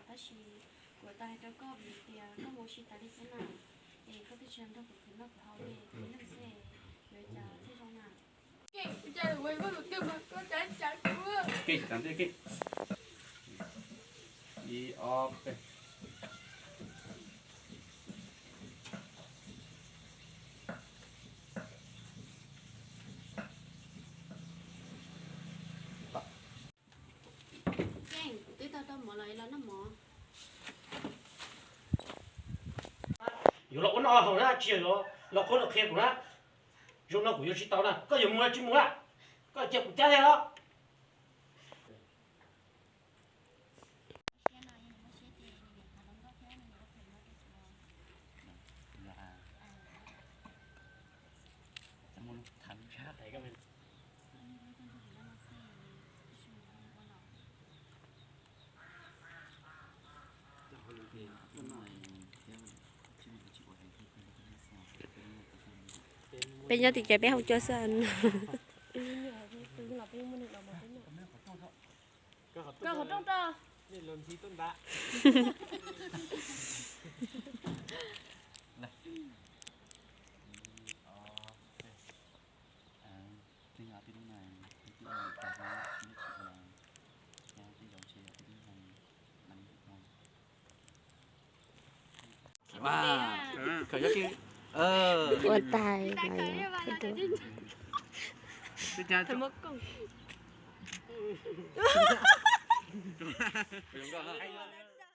Tab sis kuv tau hais rau koj vim tias koj mus ua si tas li xwb na, es koj twb tsis nrog kuv khwv noj khwv haus li, kuv leej xwb yuav cas thiaj zoo na. Kev txav ntej kev, ib ob peb. Keej, kuv twb tau tau mov los, los noj mov. Yuav los ua noj haus na, tsis yog yuav los qhuab los qhia kuv na. Zoo no kuv yuav tsis tau na, koj yuav mus los tsis mus na, koj cia kuv cab thiab los. Peb nyob tim ces peb haus cua xwb. Koj qhov rooj rau. Ua tais no yog